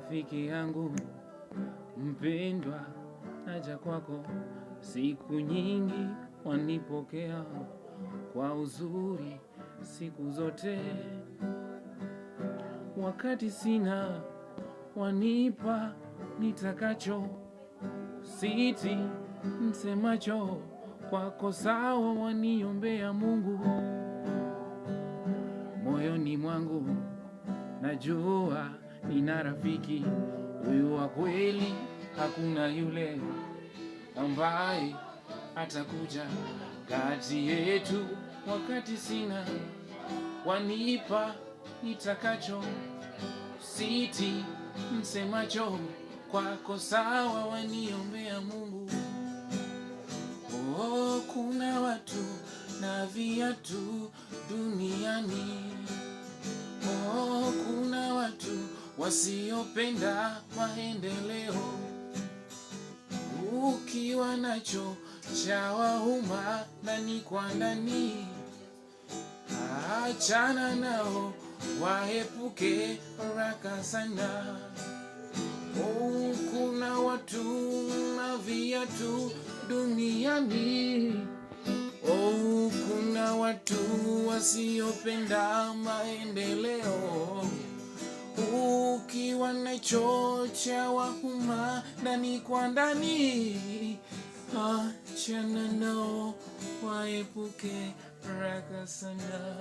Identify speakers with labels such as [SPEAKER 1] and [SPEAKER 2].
[SPEAKER 1] Rafiki yangu mpendwa, naja kwako, siku nyingi wanipokea kwa uzuri siku zote, wakati sina wanipa nitakacho, siti msemacho, kwako sawa waniombea Mungu, moyoni mwangu najua nina rafiki huyu wa kweli, hakuna yule ambaye atakuja kati yetu. Wakati sina wanipa nitakacho, siti msemacho, kwako sawa waniombea Mungu. Oh, kuna watu na viatu duniani. Oh, kuna watu wasiopenda maendeleo. Ukiwa nacho cha wauma ndani kwa ndani, achana nao, waepuke haraka sana. Oh, kuna watu na viatu duniani. Oh, kuna watu wasiopenda maendeleo. Ukiwa nacho cha wauma ndani kwa ndani, achana nao, waepuke haraka sana.